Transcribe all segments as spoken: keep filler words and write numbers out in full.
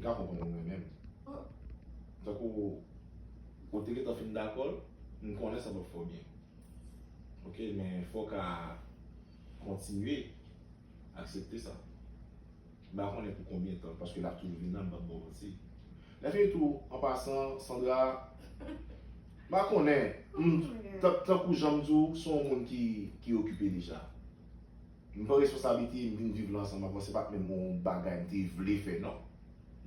pa konprann ou menm. Tankou ou te gentan fin dakò l, m konnen sa p ap fè w byen. Ok, men fò w ka kontinye aksepte sa. M pa konnen pou konbyen tan, paske l ap toujou vin la, m p ap ba w manti. Lè fini tou, an pasan, Sandra, m pa konnen, m, tan- tankou jan m di w, se yon moun ki, ki okipe deja. M pran responsablite, m vin viv la ansanm avè w, se pa t menm yon bagay m te vle fè, non.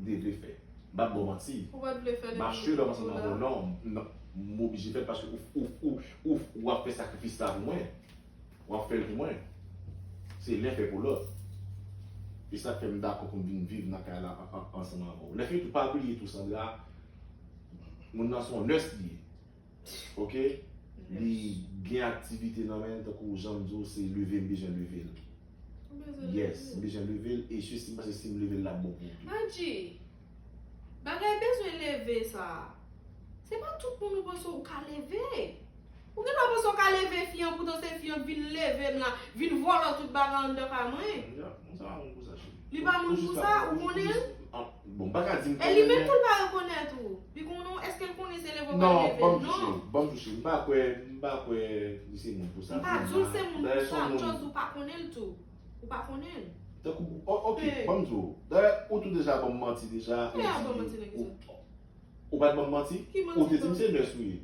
M te vle fè. M p ap ba w manti. Ou pa t vle fè l. M ap chwe dòmi ansanm avè w, non. Non, m oblije fè l paske ou, ou, ou, ou, w ap fè sakrifis sa pou mwen. W ap fè l pou mwen. Se len fè pou lòt. E sa k fè m dakò pou m vin viv nan kay la an- an- ansanm avè w. Lè fini tou, pa bliye tou, Sandra, moun nan se yon nurse li ye. Ok? Li gen aktivite nan men l, tankou jan m di w, se leve m bezwen leve l. Yes, m bezwen leve l, e si, si m panse si m leve l, l ap bon pou ou tou. Angie, bagay bezwen leve sa. Se pa tout moun ou panse ou ka leve. Ou gen dwa panse w ka leve fi an, poutan se fi an k vin leve m la, vin vòlò tout bagay anndan kay mwen. Li pa moun pou sa, cheri. Li pa moun pou sa, ou konnen l? Bon, m pa ka di m konnen. E li menm tou, l pa rekonèt ou. Li konnen w, èske l konnen se leve w pral leve l? Non, ban m tou, cheri, ban m tou, cheri. M pa kwè, m pa kwè li se moun pou sa. M pa di w se moun pou sa, just ou pa konnen l tou. Ou pa konnen l. Tankou, o- ok, ban m di w. Dayè, ou tou deja ban m manti deja. Ou di, ou, ou pa t ban m manti? Ou te di m se nurse ou ye.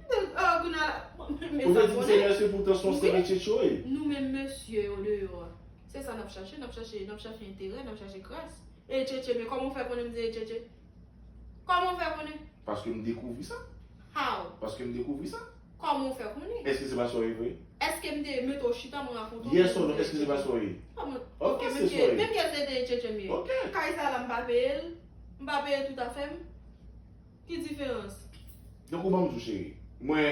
Ou te di m se nurse, poutan se yon seri tchetcho ye. Nou menm mesye yo deyò a. Se sa n ap chache, n ap chache, n ap chache enterè, n ap chache kras. E tchetche, men kòman w fè konnen m di e tchetche? Kòman w fè konnen? Paske m dekouvri sa. How? Paske m dekouvri sa. Kòman w fè konnen? Èske se pa sa w ye vre? Èske m te mete w chita, mwen rakonte w? Yes or no, èske se pa sa w ye? Kòman? Ok, men kiyès se te tchetche m ye? Ok. Kay sa la, m pa peye l. M pa peye tout afè m. Ki diferans? Donk, ou ban m di w, cheri. Mwen.